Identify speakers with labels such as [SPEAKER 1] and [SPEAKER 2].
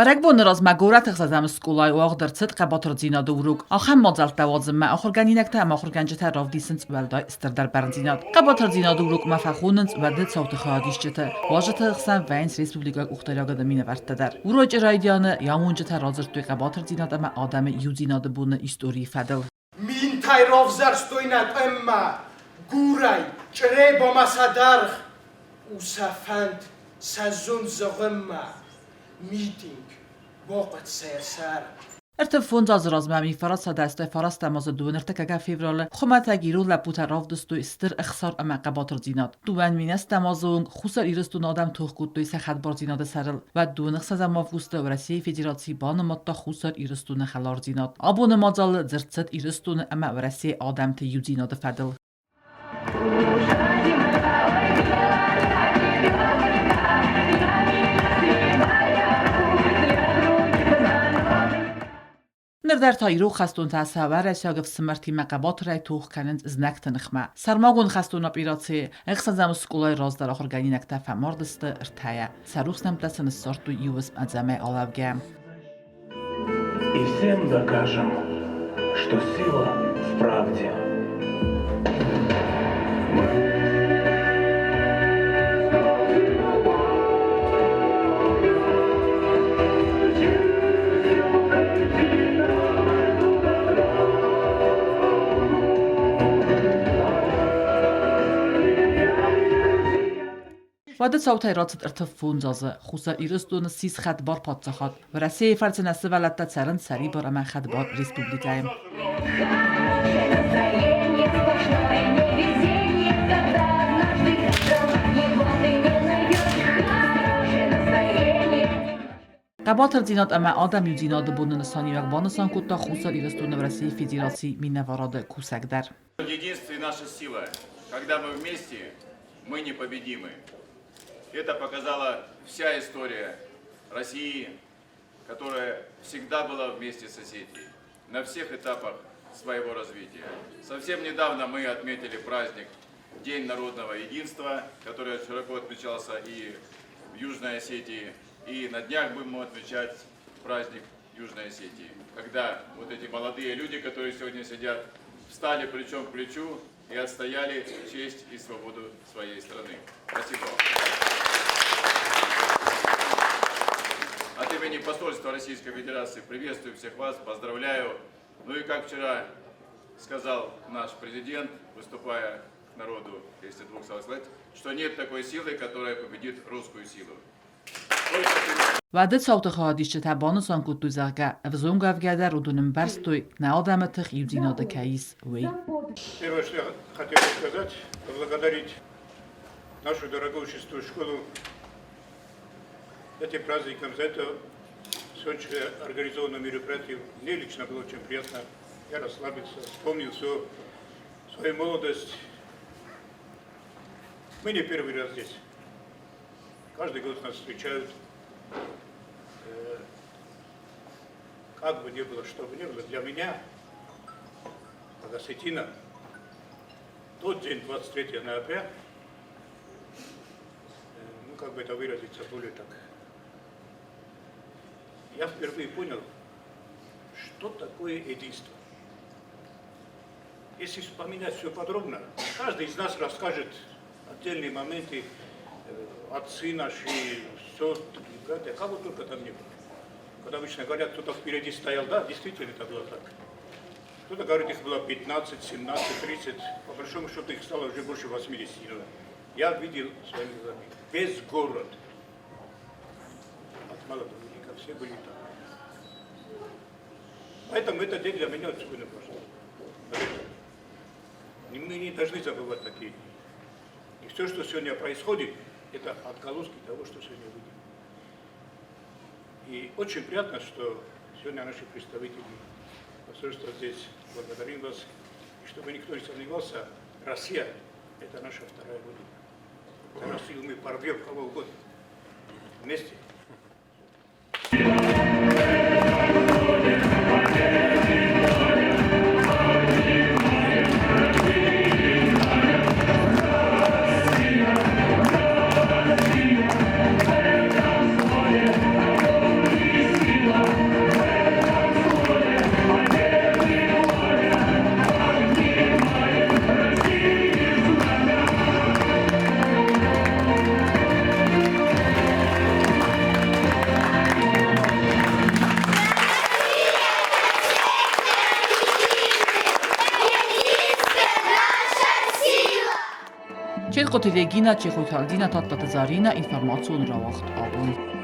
[SPEAKER 1] Бӕрӕгбоны размӕ горӕты ӕхсӕзӕм скъолайы уагъд ӕрцыд хъӕбатырдзинады урок. Ахӕм мадзӕлттӕ уадзынмӕ ахуыргӕнинӕгтӕ ӕмӕ ахуыргӕнджытӕ равдисынц уӕлдай стырдӕр бӕрндзинад. Хъӕбатырдзинады урокмӕ фӕхонынц уӕды цауты хайадисджыты, уазджыты хсӕн вӕййынц республикӕйы къухдариуӕгады минӕвӕрттӕ дӕр. Урочы райдианы йӕ амонджытӕ радзырдтой хъӕбатырдзинад ӕмӕ адӕмы иудзинады боны историйы фӕдыл.
[SPEAKER 2] Минтӕй равзӕрстой нӕ къӕммӕ, Гурӕй, Чъребомӕ сӕ даргъ, У сӕ фӕнд, сӕ зонд зӕгъынмӕ, Митинг, бахъуыд сӕ сӕр.
[SPEAKER 1] 35 азы размӕ 1989 азы 23 февралы хуымӕтӕг ирон лӕппутӕ равдыстой стыр ӕхсар ӕмӕ хъӕбатырдзинад. 2010 азы онг Хуссар Ирыстоны адӕм тох кодтой сӕ хӕдбардзинады сӕрыл. Уӕд 26 августы Уӕрӕсейы Федераци банымадта Хуссар Ирыстоны хӕлардзинад. Абоны мадзалы дзырд цыд Ирыстоны ӕмӕ Уӕрӕсейы адӕмты иудзинады фӕдыл. Ныр дӕр та ирон хӕстонтӕ сӕ уӕрӕсейаг ӕфсымӕртимӕ хъӕбатырӕй тох кӕнынц знӕгты ныхмӕ. Сӕрмагонд хӕстон операцийы ӕхсӕзӕм скъолайы раздӕр ахуыргӕнинӕгтӕ фӕмард сты ӕртӕйӕ. Сӕ рухс нӕмттӕ сын ссардтой иу уысм ӕдзӕмӕй алӕугӕ.
[SPEAKER 3] И всем докажем, что сила в правде.
[SPEAKER 1] Уӕды цаутӕй рацыд 35 азы. Хуссар Ирыстоны ссис хӕдбар паддзахад. Уӕрӕсейы фӕрцы нӕ сывӕллӕттӕ цӕрынц сӕрибар ӕмӕ хӕдбар республикӕйы. Хъӕбатырдзинад ӕмӕ адӕмиудзинады боны нысаниуӕг банысан кодта Хуссар Ирыстоны Уӕрӕсейы Федерацийы минӕварады кусӕг дӕр.
[SPEAKER 4] В единстве наша сила. Когда мы вместе, мы непобедимы. Это показала вся история России, которая всегда была вместе с Осетией на всех этапах своего развития. Совсем недавно мы отметили праздник День народного единства, который широко отмечался и в Южной Осетии, и на днях будем отмечать праздник Южной Осетии, когда вот эти молодые люди, которые сегодня сидят, встали плечом к плечу и отстояли честь и свободу своей страны. Спасибо вам. От имени посольства Российской Федерации приветствую всех вас, поздравляю. Ну и как вчера сказал наш президент, выступая к народу, если двух словах сказать, что нет такой силы, которая победит русскую силу.
[SPEAKER 1] Уӕды цауты хайадисджытӕ банысан кодтой, зӕгъгӕ, ӕвзонг уӕвгӕ дӕр уыдон ӕмбӕрстой, нӕ адӕмы тых иудзинады кӕй ис, уый.
[SPEAKER 5] Первое, что я хотел бы сказать, поблагодарить нашу дорогую шестую школу этим праздником за это сегодняшнее организованное мероприятие. Мне лично было очень приятно. Я расслабился, вспомнил всю свою молодость. Мы не первый раз здесь. Каждый год нас встречают. Как бы ни было, что бы ни было, для меня, как осетина, тот день, 23 ноября, ну, как бы это выразиться более так, я впервые понял, что такое единство. Если вспоминать все подробно, каждый из нас расскажет отдельные моменты, отцы наши, сестры, братья, кого только там не было. Когда обычно говорят, кто-то впереди стоял, да, действительно это было так. Кто-то говорит, их было 15, 17, 30, по большому счету их стало уже больше 80. Я видел своими глазами весь город, от мала до велика, все были там. Поэтому этот день для меня особенно важный. Мы не должны забывать такие дни. И все, что сегодня происходит, это отголоски того, что сегодня видим. И очень приятно, что сегодня наши представители посольства здесь. Благодарим вас. И чтобы никто не сомневался, Россия – это наша вторая родина. За Россию мы порвем кого угодно. Вместе.
[SPEAKER 1] Чехъоты Регинӕ, Чехойты Альдинӕ, Тадтаты Заринӕ, информацион рауагъд Абон.